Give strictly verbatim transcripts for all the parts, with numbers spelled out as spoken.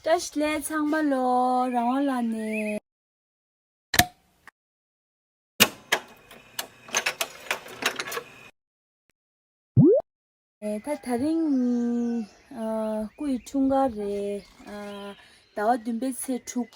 བཀྲ་ཤིས་བདེ་ལེགས་ཚང་མ་ལོ། རང་དབང་ལགས་ནས། ཨེ། ད་དེ་རིང་ཨ་སྐུ་ཡི་འཁྲུངས་སྐར་རེད། ཨ་ཟླ་བ་བདུན་པའི་ཚེས་དྲུག་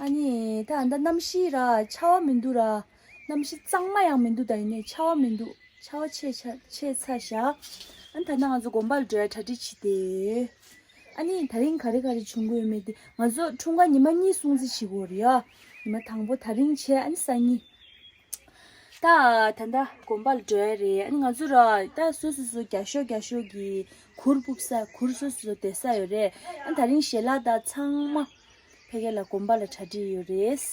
ཨ་ནི་ད་ད་གནམ་གཤིས་ར་ཆར་པ་མི་འདུག་ར། གནམ་གཤིས་གཙང་མ་ཡང་མི་འདུག་ད་ཡིན་ནའི་ཆར་པ་མི་འདུག་ཆར་པ་ཆད་ཆ་ཆད་ཚར་བཞག་ཨ་ནི་ད་ལྟ་ང་ཚོ་དགོན་པ་ལ་འགྲོ་ཡ་གྲ་སྒྲིག་བྱེད་དེ་ཡོད། ཨ་ནི་དེ་རིང་ག་རེ་ག་རེ་བྱུང་གི་ཡོད་མེད་དེ། ང་ཚོ་འཁྲུངས་སྐར་ཉི་མ་གཉིས་སྲུང་བརྩི་བྱེད་དགོས་རེད་ཡ། ཉི་མ་དང་པོ་དེ་རིང་བྱས། ཨ་ནི་སང་ཉིན། ད་ད་ལྟ་དགོན་པ་ལ་འགྲོ་ཡ་རེད། ཨ་ནི་ང་ཚོ་ར་ད་སོ་སོ་སོ་རྒྱ་ཤོག་རྒྱ་ཤོག་གི་གུར་ཕུབ་ས། གུར་སོ་སོ་སོ་སྡོད་ས་ཡོད་རེད། ཨ་ནི་དེ་རིང་ཞལ་ལག་དང་ཚང་མ་ཕ་གི་ལ་དགོན་པ་ལ་གྲ་སྒྲིག་ཡོད་རེད།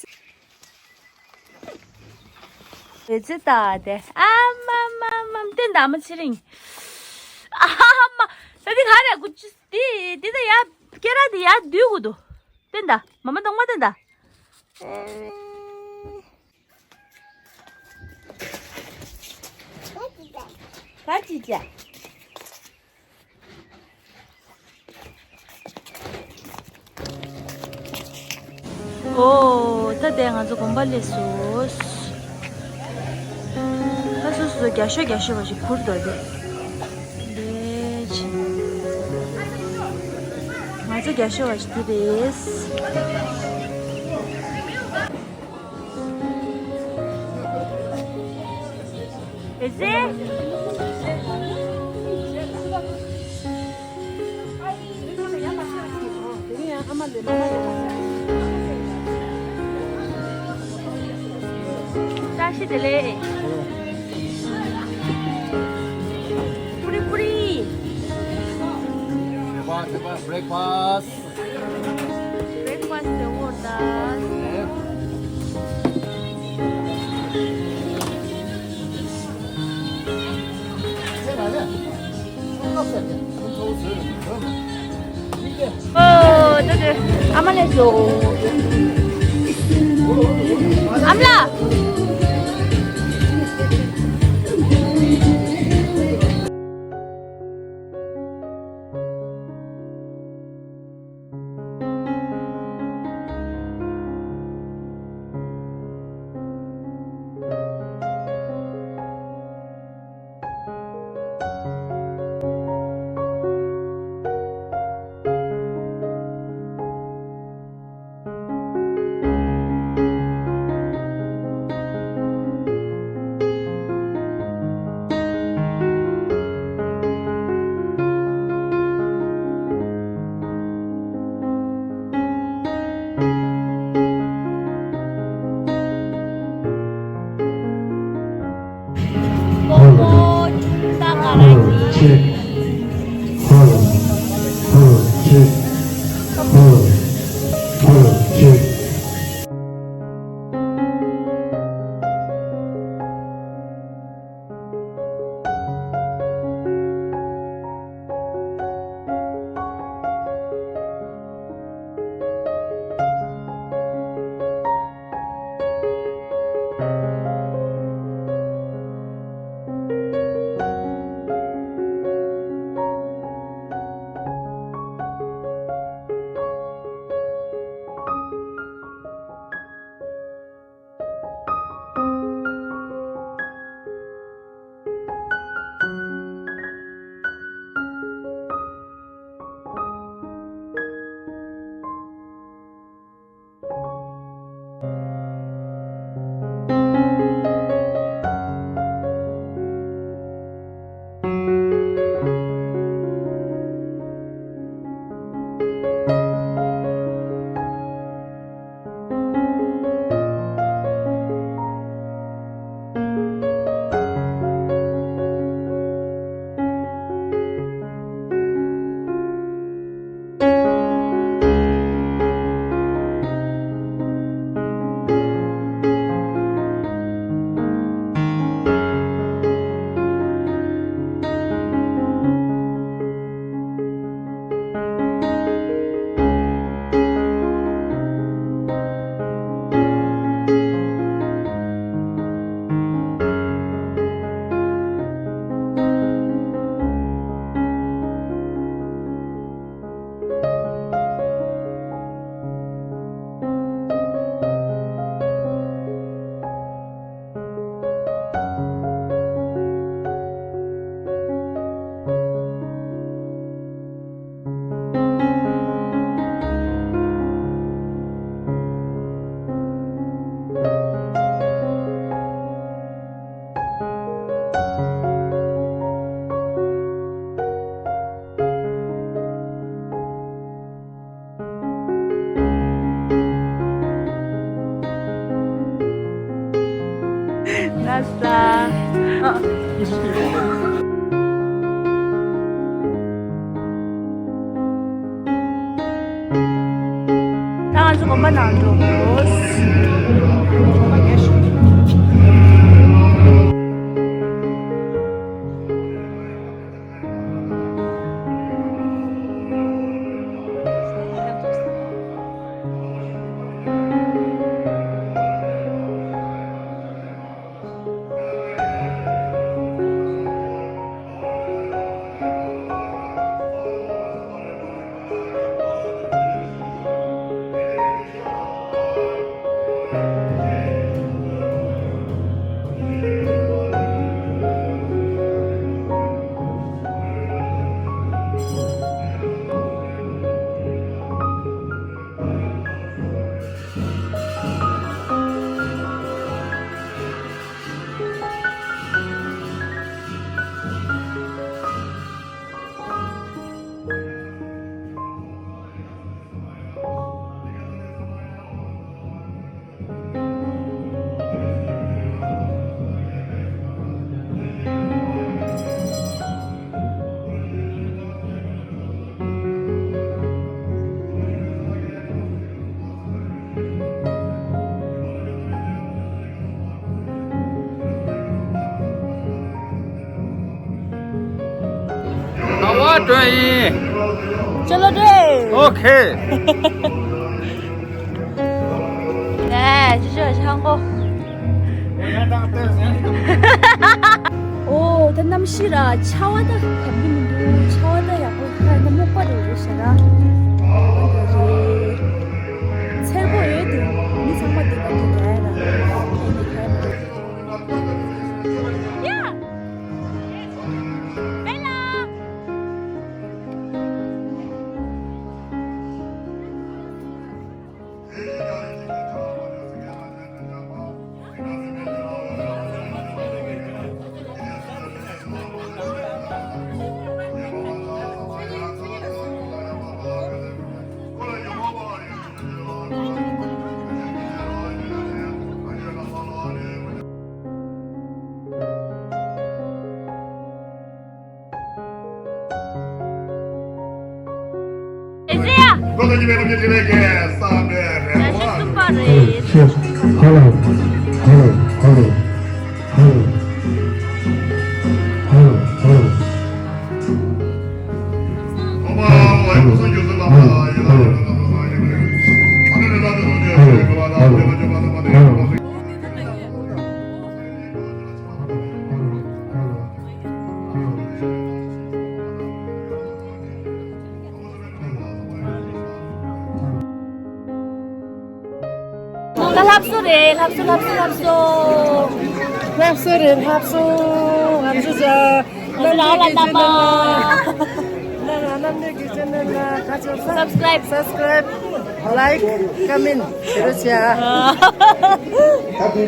རེ་ཚེ་ད་དེ་ཨ་མ་མ་མ་བསྟན་ད་ཨ་མ་ཚེ་རིང་། ཨ་མ་ད་འདི་ག་རེ་གུ་ཅི་འདི་འདི་ད་ཡ་སྐེ་རགས་འདི་ཡ་བསྡུས་གུ་འདུག་བསྟན་ད་མ་མ་གཏོང་མ་བསྟན་ད། ག་ཅི་བྱ། ཨོ། ད་དེ་ང་ཚོ་དགོན་པ་སླེབས་སོང་། ད་སོ་སོ་རྒྱ་ཤོག་རྒྱ་ཤོག་པ་ཞིག་ཁུར་འདུག་དེ། དེ་ཕྱིན། ང་ཚོ་རྒྱ་ཤོག་པ་ཞིག་འདི་རེད། ཨེ་ཟེ། བཀྲ་ཤིས་བདེ་ལེགས། ཕུ་རི་ཕུ་རི། Breakfast, breakfast. Breakfast ཟེར་བོ་ད། ཨོ་ད་དེ་ཨ་མ་ལས་སོ། ཨ་མ་ལགས། ད་ང་ཚོ་དགོན་པ་ནང་འགྲོ་དགོས། ཟླ་བ་སྒྲོན་ཡིན། ཅོ་ལོ་སྒྲོན། ཨོ་ཁེ། ཨེ་ཅི་ཅོ་ཆང་གོ། ཨོ་ད་གནམ་གཤིས་ར་ཆར་པ་ད་གབ་ཀྱི་མི་འདུག་ཆར་པ་ད་ཡག་པོ་ཁ་ན་སྨུག་པ་རེད་རེད་ཤག་ར། ཚལ་པོ་ཡོད་དུ་མི་ཚང་མ་དེ་ག་དེ་ག་ཡ་ར། ཨེ་ཟེར་ཡ། ལོ་ལོ་ཉི་མའི་ལོ་རྒྱུས་དྲི་བའི་སྐད་བསམ་པའི་རེ་བ། བཀྲ་ཤིས་གསུམ་པ་རེད། ཧེ་ལོ་ཧེ་ལོ་ཧེ་ལོ་ཧེ་ལོ་ཧེ་ལོ་ཧེ་ལོ། ད་ལྷ་བཟོ་རེད། ལྷ་བཟོ་ལྷ་བཟོ་ལྷ་བཟོ། ལྷ་བཟོ་རེད། ལྷ་བཟོ། ང་ཚོ་ཇ། ང་ཚོ་ལ་ལ་ལ་མ། ང་ང་རྣམ་གཉིས་ཀྱི་ཆེ་ནལ་ལ་ཁ་ཕྱོགས་ས་སབ་སི་ཀ་རའིབ། སབ་སི་ཀ་རའིབ། ལའིཀ། ཀོ་མེན། ཟེར་རོགས་བྱས་ཨ། ཡེ་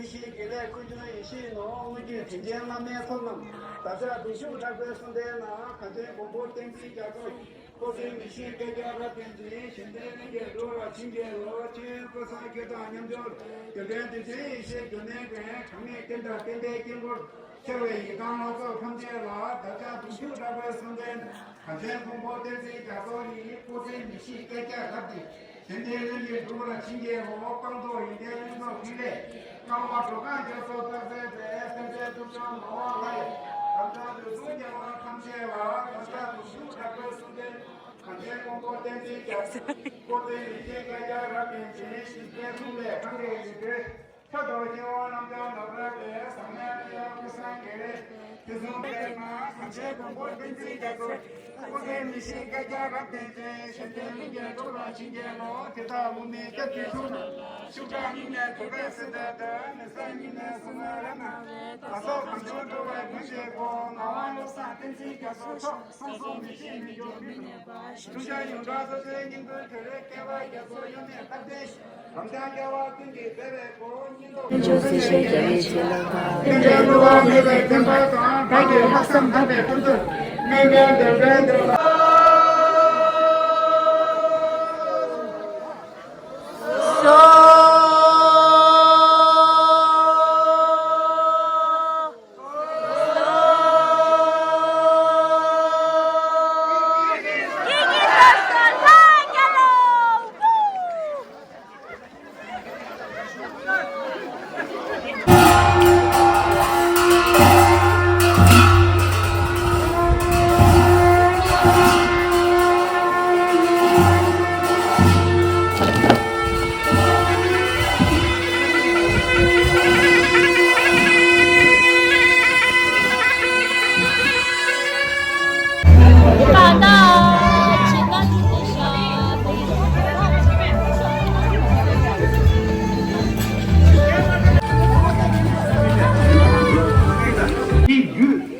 ཤེས་ཀྱི་ལས་ཀུན་འབྱུང་ཡེ་ཤེས་ནོ། དངོས་བརྒྱུད་དྲིན་ཅན་བླ་མའི་ཚོགས་རྣམས། བདག་ཅག་བདེ་མཆོག་གྲགས་པའི་གསུང་ལྡན་ལ། གངས་ཅན་མགོན་པོ་བསྟན་འཛིན་རྒྱ་མཚོ། ཁོ་ཚོའི་མི་ཤེས་སྐད་ཆ་རབ་བརྟན་ཅིང་། གཞན་དོན་ལྷུན་གྱིས་གྲུབ་པར་བྱིན་གྱིས་རློབས། ཆོས་དབྱིངས་སྐུ་གསུང་ཐུགས་དང་མཉམ་སྦྱོར། རྒྱུ་འབྲས་དྲིན་ཅན་ཡེ་ཤེས་རྒྱུ་ནོར་ཀུན། གྲངས་མེད་ཀུན་ཏུ་བསྟན་པའི་དཀྱིལ་འཁོར། ཆེ་བའི་ཡི་དམ་ལྷ་ཚོགས་ཐམས་ཅད་ལ། བདག་ཅག་བདེ་མཆོག་གྲགས་པའི་གསུང་ལྡན། གངས་ཅན་མགོན་པོ་བསྟན་འཛིན་རྒྱ་མཚོ་ཡི། ཁོ་ཚོའི་མི་ཤེས་སྐད་ཆ་རབ་བརྟན། གཞན་དོན་ལྷུན་གྱིས་གྲུབ་པར་བྱིན་གྱིས་རློབས། སྤངས་རྟོགས་ཡོན་ཏན་ལྷུན་རྫོགས་ཕྲིན་ལས། བསྐལ་པ་འགྲོ་རྐྱང་རྒྱ་མཚོ་རྩལ་མཛད་པའི། སེམས་ཅན་སྡུག་བསྔལ་མ་ལུས་པ་ལ། དམ་བཅའ་དུས་གསུམ་རྒྱལ་བ་ཐམས་ཅད་ལ། བདག་ཅག་བདེ་མཆོག་གྲགས་པའི་གསུང་ལྡན། གངས་ཅན་མགོན་པོ་བསྟན་འཛིན་རྒྱ་མཚོ། ཁོ་ཚོའི་མི་ཤེས་སྐད་ཆ་རབ་བརྟན་ཅིང་། ཞི་རྒྱས་གསུང་ལས་གང་གི་ཡི་གེ། ཆོས་རྡོ་རྗེ་འོ་རྣམ་རྒྱལ་ནོར་བུ་རབ་སྟེ་བཟང་ངན་གཡོ་ཀུན་སངས་རྒྱས་རེད། དེ་གསུམ་པའི་ནང་སངས་རྒྱས་མགོན་པོ་བསྟན་འཛིན་རྒྱ་མཚོ། སྐུ་ཚེ་མི་ཤིགས་བསྐལ་བརྒྱར་རབ་བརྟན་ཅིང་གཞན་དོན་སྙིང་གའི་སྒྲུབ་པར་བྱིན་གྱིས་རློབས། དེ་དག་འོག་མིན་སྐྱབས་ཀྱི་མཆོག་རྣམས། ཤུགས་དྲག་སྙིང་ནས་གུས་པས་གསོལ་འདེབས་དང་། མི་བཟད་སྙིང་ནས་གསུང་མོས་རབ་གནང་བའི། བདག་སོགས་གང་བྱུང་འགྲོ་བའི་མགོན་གཅིག་པུ། ངག་དབང་བློ་བཟང་བསྟན་འཛིན་རྒྱ་མཚོ་མཆོག་བསམ་སྲུང་མི་ཤིགས་མི་འགྱུར་མི་ནུབ་པ། གདུལ་བྱ་ཡོངས་གྲགས་སོ་སོའི་སྙིང་པོའི་དོན་རེ་སྐལ་བ་རྒྱ་མཚོ་གཡོ་མེད་སྟབས་བདེ་ཞིང་། རབ་འབྱམས་རྒྱལ་བ་ཀུན་གྱི་བདེ་བའི་སྒོ། སྙིང་སྟོབས་ལྗོངས་སྲིད་ཞིའི་རྒྱལ་བའི་བྱིན་རླབས་དང་། བསྟན་པའི་བསླུ་བ་མེད་པའི་བསྟན་པ་དང་། བདག་གི་ལྷག་བསམ་རྣམ་པའི་ཀུན་སྤྱོད། དམན་པའི་འདོད་པའི་འདོད་ལ།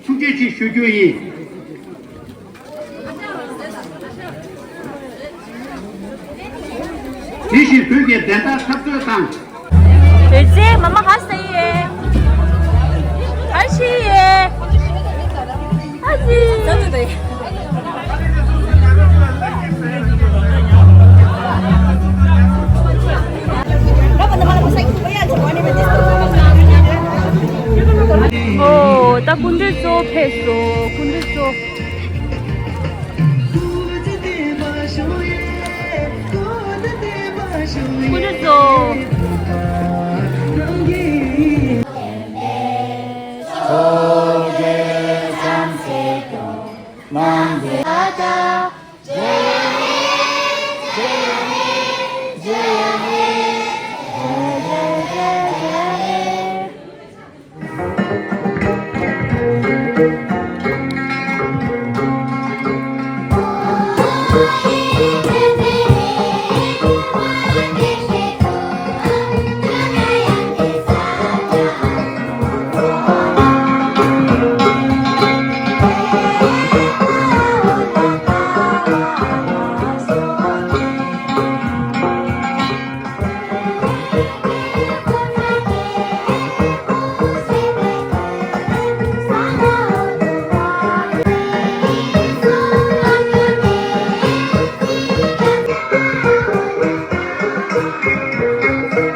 ཐུགས་རྗེ་ཆེ་ཞུ་རྒྱུ་ཡིན། དེ་བཞིན་བོད་ཀྱི་བདེན་མཐའ་འཐབ་རྩོད་དང་། བོད་ཚེ་མ་མ་ཧ་ས་ཡེ། ཧ་ཤི་ཡེ། ཧ་ཤི། ཨོ། ད་སྐུ་མདུན་གཙོ་བོ་ཕེབས་སོང་། སྐུ་མདུན་གཙོ་བོ། སྐུ་མདུན་གཙོ་བོ།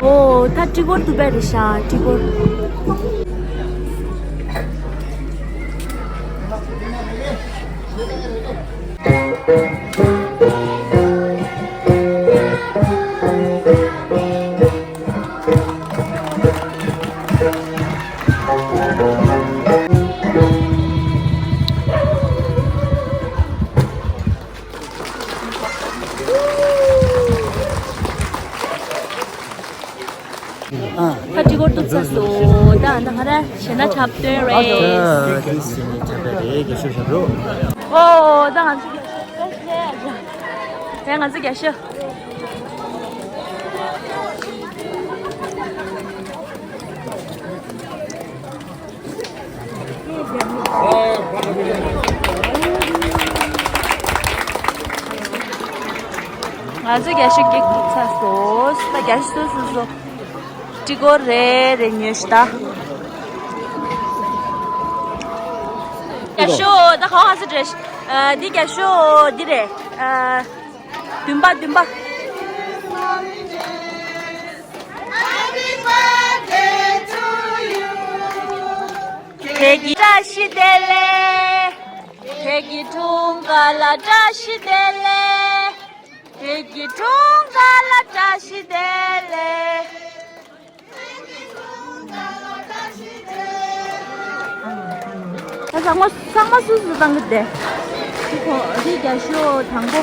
ཨོ། ད་སྤྲི་གོར་དུ་བས་རེད་ཤག་སྤྲི་གོར། ཁ་ཅིག་སྐོར་ཐུབ་ཚར་སོང་། ད་ཨ་ད་ཁ་ར་ཞེ་ན་འཁྲབ་སྟོན་རེད། ཨ་ད་དེ་སེ་ནི་འཁྲབ་པ་རེད། རྒྱ་ཤོག་བཞག་རོགས། ཨོ་ད་ང་ཚོ་རྒྱ་ཤོག་ད་ང་ཚོ་རྒྱ་ཤོག་ང་ཚོ་རྒྱ་ཤོག་སྐྱེལ་ཐུབ་ཚར་སོང་། ད་རྒྱ་ཤོག་སོ་སོ་སོ་སྤྲི་གོར་རེ་རེ་ཉོས་ཤག་ད། རྒྱ་ཤོག་ད་གང་ང་ཚོ་འདྲ་ཤག་འདི་རྒྱ་ཤོག་འདི་རེད། བདུན་པ་བདུན་པ། ཁྱེད་ཀྱི་བཀྲ་ཤིས་བདེ་ལེགས། ཁྱེད་ཀྱི་འཁྲུངས་སྐར་ལ་བཀྲ་ཤིས་བདེ་ལེགས། ཁྱེད་ཀྱི་འཁྲུངས་སྐར་ལ་བཀྲ་ཤིས་བདེ་ལེགས། ད་ཚང་མ་ཚང་མ་སུ་སུ་བཏང་གི་བསྡད། འདི་ཁོ་འདི་རྒྱ་ཤོག་དང་པོ།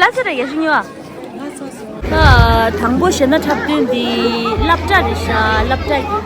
ད་ཚེ་ར་ཡ་ཤི་ཉོ་ཨ། ད་དང་པོ་ཞེ་ན་འཁྲབ་སྟོན་འདི་སློབ་གྲྭ་རེད་ཤག་སློབ་གྲྭ་གི།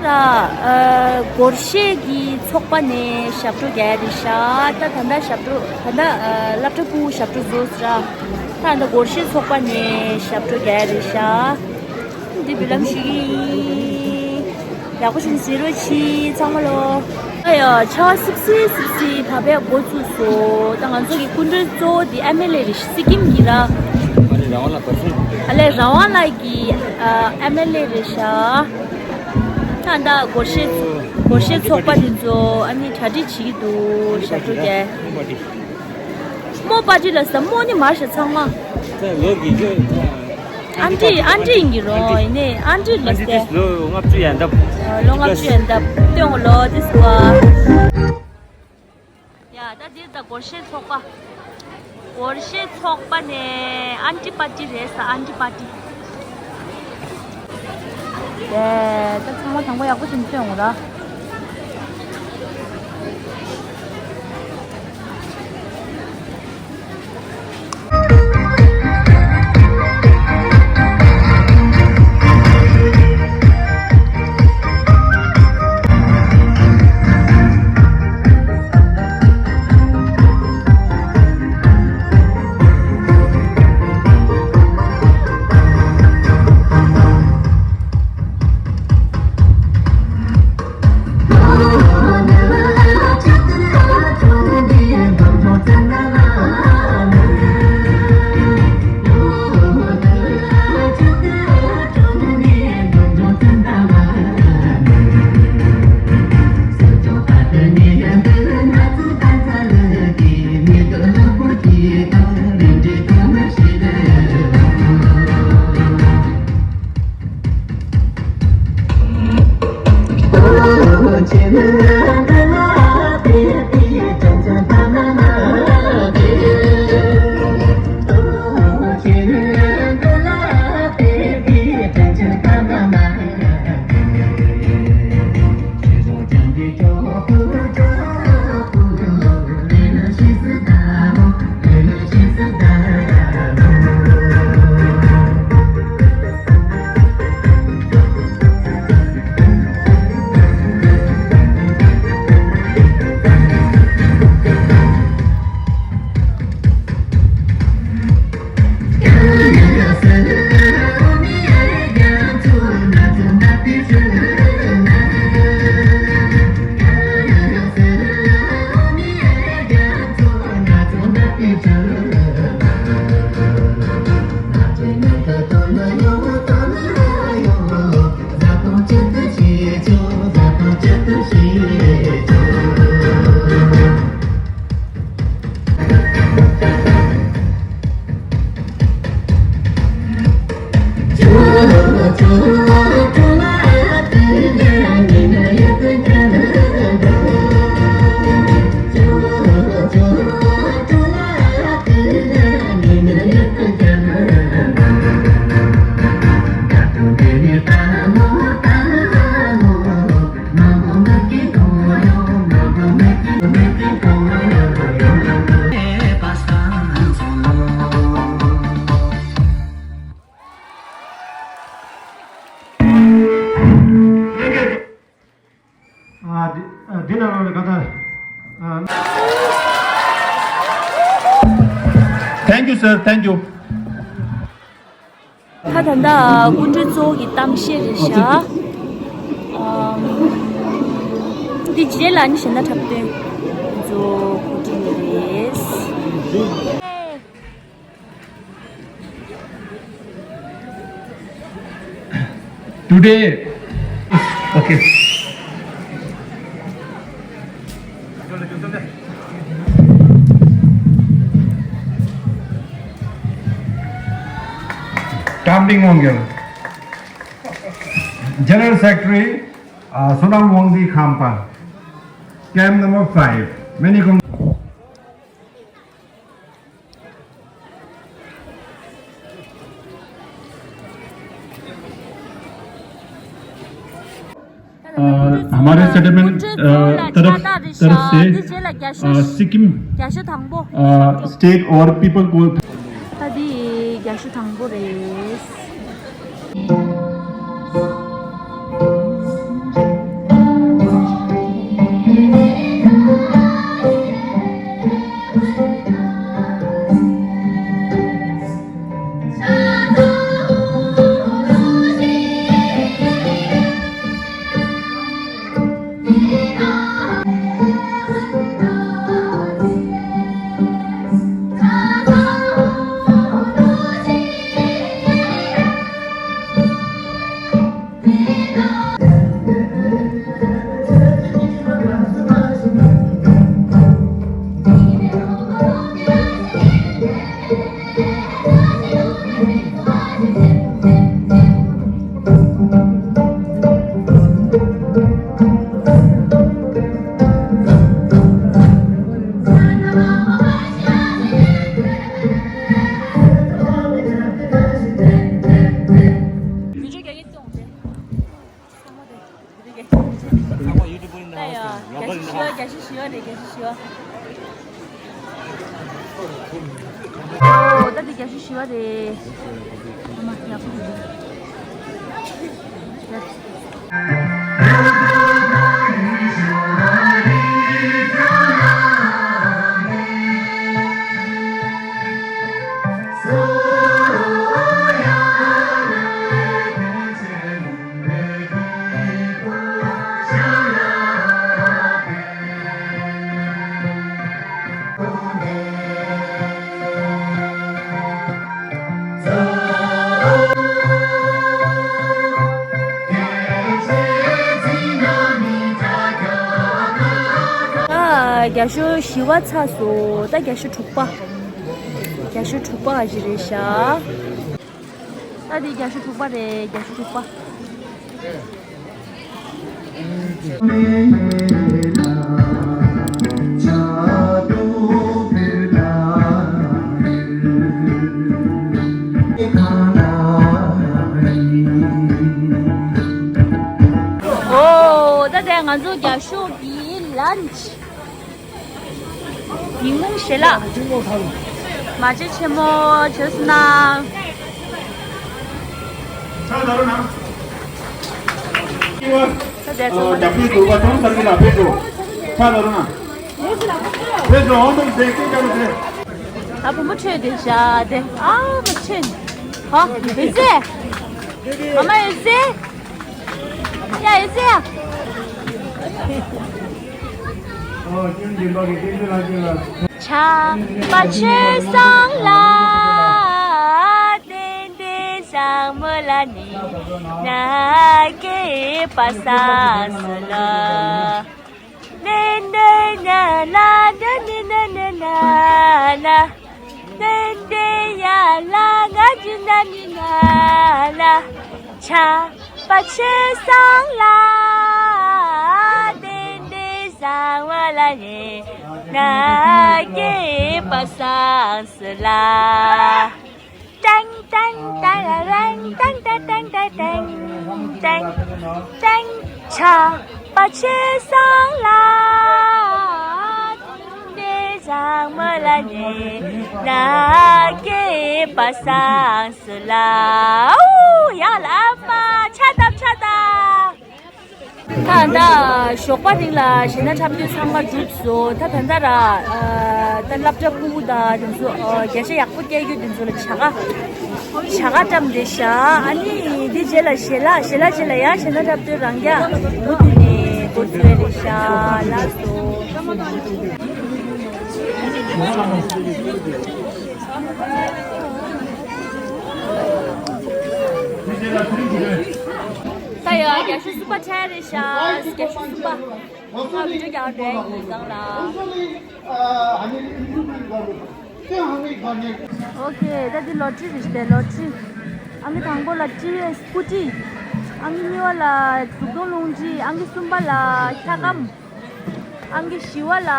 ད་ར་ཨ་སྒོར་གཞས་ཀྱི་ཚོགས་པ་ནས་ཞབས་བྲོ་རྒྱག་ཡ་རེད་ཤག་ད་ད་ལྟ་ཞབས་བྲོ་ད་ལྟ་ཨ་སློབ་གྲྭ་ཕྲུ་གུ་ཞབས་བྲོ་རྫོགས་སོང་ར། ད་ད་སྒོར་གཞས་ཚོགས་པ་ནས་ཞབས་བྲོ་རྒྱག་ཡ་རེད་ཤག་འདི་བུ་ལམ་ཞུ་གི་ཡིན། ཡག་པོ་བྱུང་ཟེར་རོགས་གྱིས་ཚང་མ་ལོ། ཨ་ཡ་ཆར་པ་སིབ་སིབ་སིབ་སིབ་བབས་པའི་འགོ་བཙུགས་སོང་། ད་ང་ཚོ་གི་སྐུ་མགྲོན་གཙོ་བོ་འདི་ཨེམ་ཨེལ་ཨེ་རེད་ཤག་སི་ཀིམ་གྱི་ར། ཨ་ལས་རང་དབང་ལགས་ཀྱི་ཨ་ཨེམ་ཨེལ་ཨེ་རེད་ཤག་ད་ད་སྒོར་གཞས་སྒོར་གཞས་ཚོགས་པ་འདི་ཚོ་ཨ་ནི་གྲ་སྒྲིག་བྱེད་ཀྱི་འདུག་ཞབས་བྲོ་རྒྱག་སྨོ་པ་ཏི་ལ་ཟ་སྨོ་ནི་མར་ཤ་ཚང་མ། ད་ལོ་གི་ཅོ། ཨན་ཊི་ཨན་ཊི་ཡིན་གྱི་རོ་ཡིན་ནི་ཨན་ཊི་ལ་ཨན་ཊི་ཟེར། ལོ་ལྔ་བཅུ་ཡན་འདབ། ལོ་ལྔ་བཅུ་ཡན་འདབ་སྟོན་གོ་ལོ་ཏི་སུ་བ། ཡ་ད་འདིར་ད་སྒོར་གཞས་ཚོགས་པ། སྒོར་གཞས་ཚོགས་པ་ནས་ཨན་ཊི་པ་ཏི་རེད་ས་ཨན་ཊི་པ་ཏི། ཡེ། ད་ཚང་མ་དང་པོ་ཡག་པོ་ཞིག་སྟོན་འོང་ར། འདི་ནང་ལ་ག་ད། Thank you, sir. Thank you. ད་ད་ལྟ་སྐུ་མགྲོན་གཙོ་བོ་གི་གཏམ་བཤད་རེད་ཤག་ཨམ། འདི་རྗེས་ལ་ནི་གཞན་དག་འཁྲབ་སྟོན་གཙོ་བོ་སྐུ་མགྲོན་རེད། Today, okay. Tamding Wangel, General Secretary, uh, Sonam Wangdi Khampa, camp number five. Many congratulations. अ, हमारे सेटलमेंट, अ, तरफ, तरफ से, अ, सिक्किम, अ, स्टेट और पीपल को ད་ཡ། རྒྱ་ཤུ་ཞི་བ་རེད། རྒྱ་ཤུ་ཞི་བ། ཨོ། ད་འདི་རྒྱ་ཤུ་ཞི་བ་རེད། ཨ་མ། ཡག་པོ་རེད། ཨ། རྒྱ་ཤུ་བཞི་པ་ཚར་སོང་། ད་རྒྱ་ཤུ་དྲུག་པ། རྒྱ་ཤུ་དྲུག་པ་ག་ཅི་རེད་ཤག་ད་འདི་རྒྱ་ཤུ་དྲུག་པ་རེད། རྒྱ་ཤུ་དྲུག་པ། ཨོ། ད་དེ་ང་ཚོ་རྒྱ་ཤུག་གི་ལན་ཆི། ཉིན་མོ་ཞལ་ལག་མ་བྱན་ཆེན་མོ་བྱོས་སོང་ན། ད་དེ་ཚོ། ད་བུ་མོ་ཁྲོས་དེ་བཞག་དེ། ཨ་མ་ཁྲོས། ཧ། ཨེ་ཙེ། ཨ་མ་ཨེ་ཙེ། ཡ་ཨེ་ཙེ་ཡ། ཆར་པ་ཆོས་བཟང་ལ། བསྟན་པའི་བཟང་མོ་ལ་ནི། ན་སྐྱེས་པ་སངས་སུ་ལ། ནེ་ནེ་ན་ན་ན་ནི་ན་ནེ་ན་ན། ནེ་ནེ་ཡ་ལ་ང་ཅི་ན་ནི་ན་ན། ཆར་པ་ཆོས་བཟང་ལ། བསྟན་པའི་བཟང་མོ་ལ་ནི། ན་སྐྱེས་པ་སངས་སུ་ལ། ཏང་ཏང་ཏང་རང་ཏང་ཏང་ཏང་ཏང་ཏང་ཏང་། ཆར་པ་ཆོས་བཟང་ལ། བསྟན་པའི་བཟང་མོ་ལ་ནི། ན་སྐྱེས་པ་སངས་སུ་ལ། ཨོ། ཡ་ལ་ཨ་མ་ཕྱག་བཏབ་ཕྱག་བཏབ། ད་ད་ཞོགས་པ་རིང་ལ་གཞས་སྣ་འཁྲབ་སྟོན་ཚང་མ་གྲུབ་སོང་། ད་ད་ད་ར་ཨ་ད་སློབ་གྲྭ་ཕྲུ་གུ་དང་དེ་ཚོ་ཨ་བརྒྱ་ཆ་ཡག་པོ་སྐྱེལ་རྒྱུ་དེ་ཚོ་ལ་བྱ་དགའ་བྱ་དགའ་བཀྲམ་བསྡད་ཤག་ཨ་ནི་དེ་རྗེས་ལ་ཞལ་ལག་ཞལ་ལག་རྗེས་ལ་ཡང་གཞས་སྣ་འཁྲབ་སྟོན་རང་རྐྱང་མུ་མཐུད་ནས་འགོ་ཚུགས་ཡ་རེད་ཤག་ལགས་སོ། ད་ཡ་རྒྱ་ཤོག་གསུམ་པ་འཁྲབ་རེད་ཤག་རྒྱ་ཤོག་གསུམ་པ། ང་བི་ཌིའོ་རྒྱག་འདྲ་ཡིན་སྒང་ལ། ཨོ་ཁེ། ད་འདི་ལོ་ཊི་རི་རེད་ཤག་ལོ་ཊི་རི། ཨང་ཀི་དང་པོ་ལ་ཊི་ཝི་ཨེས་སྐུ་ཊི། ཨང་ཀི་གཉིས་པ་ལ་གཟུགས་མཐོང་རླུང་འཕྲིན། ཨང་ཀི་གསུམ་པ་ལ་འཁྱག་སྒམ། ཨང་ཀི་བཞི་པ་ལ་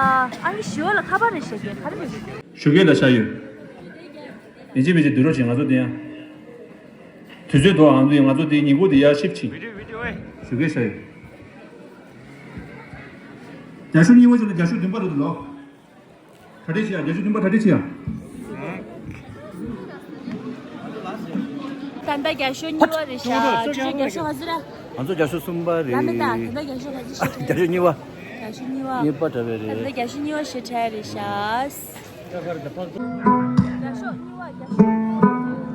ཨང་ཀི་བཞི་པ་ལ་ཁ་པར་རེད་ཤག་ག་རེ་རེད། ཞོགས་ཀས་ལ་ཤར་ཡོད། ཡིན་གཅིག་མིན་གཅིག་སྡོད་རོགས་བྱེད། ང་ཚོ་འདི་ཡང་། དུས་ཚོད་དོ་ཨང་དུ་ཡིན། ང་ཚོ་འདི་ཉིན་གུང་འདི་ཡར་ཤིབ་ཕྱིན། ཞོགས་ཀས་ཤར་ཡོད། རྒྱ་ཤོག་གཉིས་པ་ཅིག་ལ་རྒྱ་ཤོག་བདུན་པ་རེད་འདུག་ལོ། གྲ་སྒྲིག་བྱེད་ཡ། རྒྱ་ཤོག་བདུན་པ་གྲ་སྒྲིག་བྱེད་ཡ། ད་ལྟ་རྒྱ་ཤོག་གཉིས་པ་རེད་ཤག་ཁྱོད་རྒྱ་ཤོག་ག་ཚོད་རེད། ང་ཚོ་རྒྱ་ཤོག་གསུམ་པ་རེད། ལ་མེ་ད་ད་ལྟ་རྒྱ་ཤོག་ག་ཚོད་ཞིག་རྒྱ་ཤོག་གཉིས་པ། རྒྱ་ཤོག་གཉིས་པ། གཉིས་པ་འདྲ་བ་རེད། ད་ལྟ་རྒྱ་ཤོག་གཉིས་པ་ཞིག་འཁྲབ་རེད་ཤག་རྒྱ་ཤོག་གཉིས་པ། རྒྱ་ཤོག་གཉིས་པ། ད་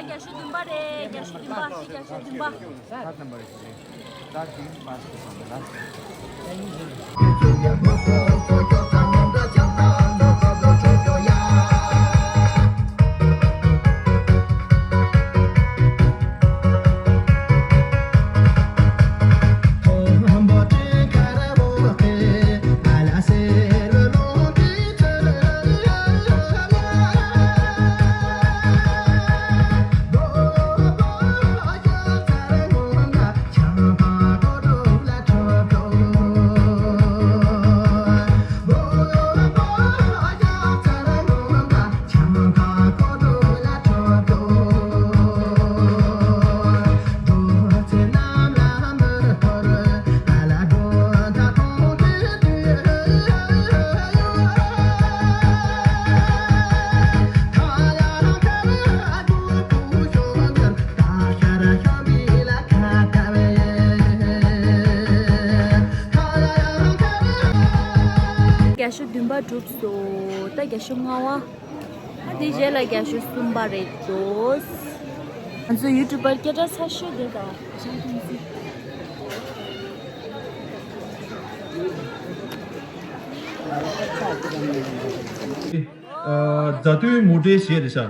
རྒྱ་ཤོག་བདུན་པ་རེད། རྒྱ་ཤོག་བདུན་པ། འདི་རྒྱ་ཤོག་བདུན་པ། རྒྱ་ཤོག་བདུན་པ་གྲུབ་སོང་། ད་རྒྱ་ཤོག་ལྔ་པ། ཨ་དེ་རྗེས་ལ་རྒྱ་ཤོག་གསུམ་པ་རེད་འདུག་ང་ཚོ་ཡུ་ཊུབ་པར་སྐད་གྲགས་ཚ་ཤོས་དེ་དང་། ཨ་མཛའ་མཐུན་མུ་འབྲེལ་གཞས་རེད་ཤག་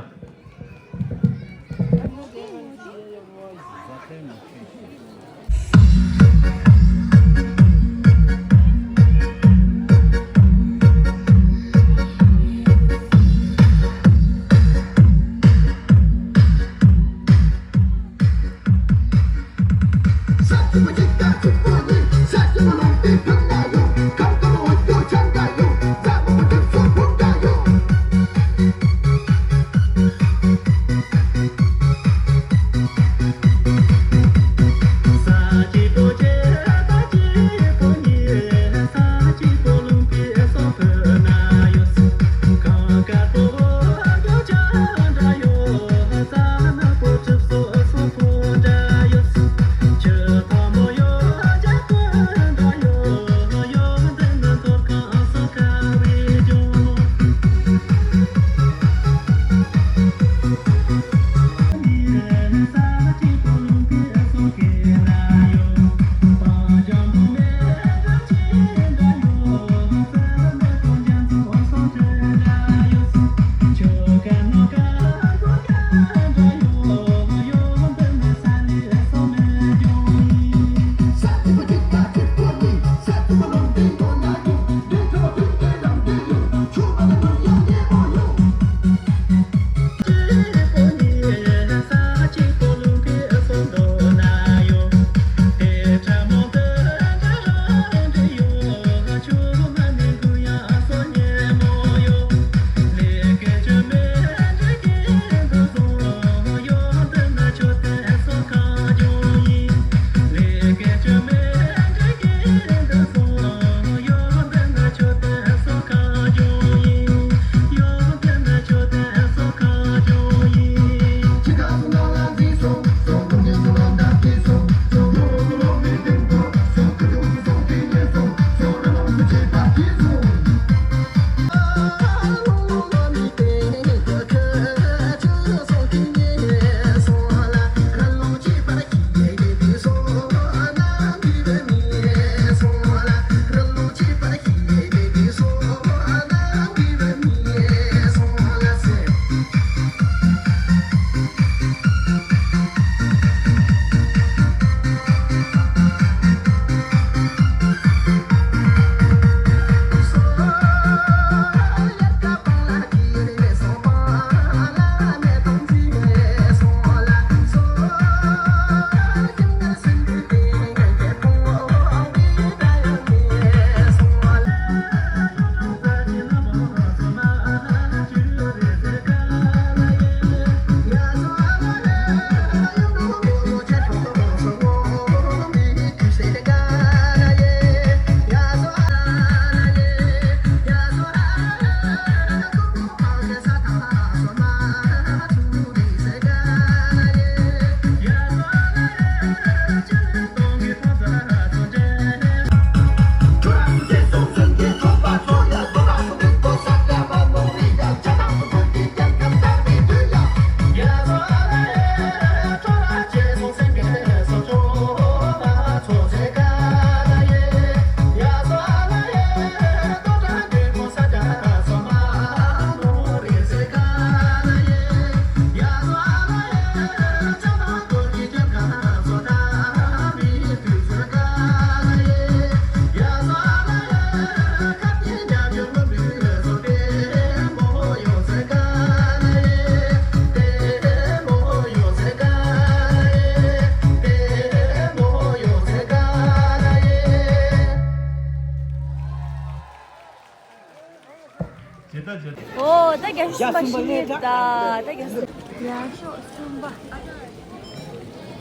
ཨོ། ད་རྒྱ་ཤོག་གསུམ་པ་ཤི་ནི་ད། ད་རྒྱ་ཤོག་གསུམ་པ།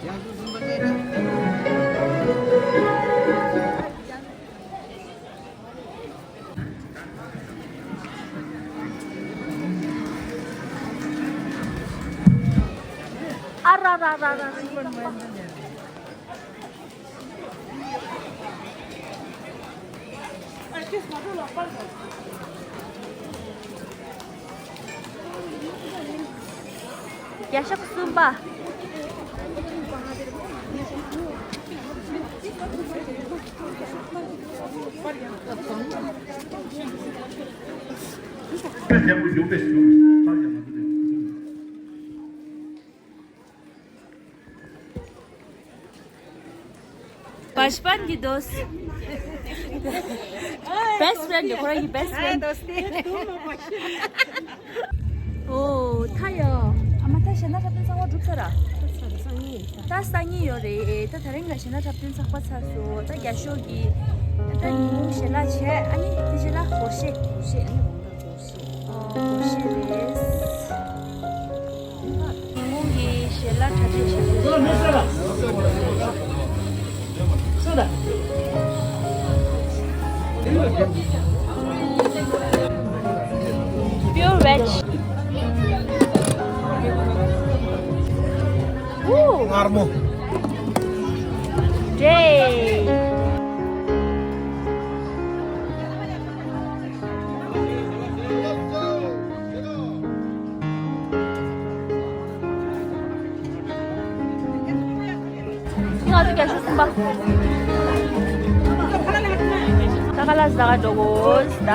རྒྱ་ཤོག་གསུམ་པ་ཟེར་ན། ཨ་ར་ར་ར་ར་ར། རྒྱ་ཤོག་གསུམ་པ། بچپن کی دوست۔ Best friend ཁོ་རང་གི་best friend། ཨོ། ད་ཡ། ཨ་མ། ད་གཞས་སྣ་འཁྲབ་སྟོན་ཚགས་པར་གྲུབ་ཚར་ར། ད་སང་ཉིན་ཡོད་རེད། ད་དེ་རིང་ལ་གཞས་སྣ་འཁྲབ་སྟོན་ཚགས་པར་ཚར་སོང་། ད་རྒྱ་ཤོག་གི་ད་ཉིན་གུང་ཞལ་ལག་བྱས། ཨ་ནི་དེ་རྗེས་ལ་སྒོར་གཞས། སྒོར་གཞས། ཨ་ནི་རོང་བྲག་སྒོར་གཞས། ཨོ། སྒོར་གཞས་རེད། ཉིན་གུང་གི་ཞལ་ལག་གྲ་སྒྲིག་བྱེད་དགོས། Pure veg. Ooh. མངར་མོ། འདྲེ། ང་ཚོ་རྒྱ་ཤོག་གསུམ་པ། ད་ཁ་ལག་ཟ་ག་འགྲོ་དགོས་ད།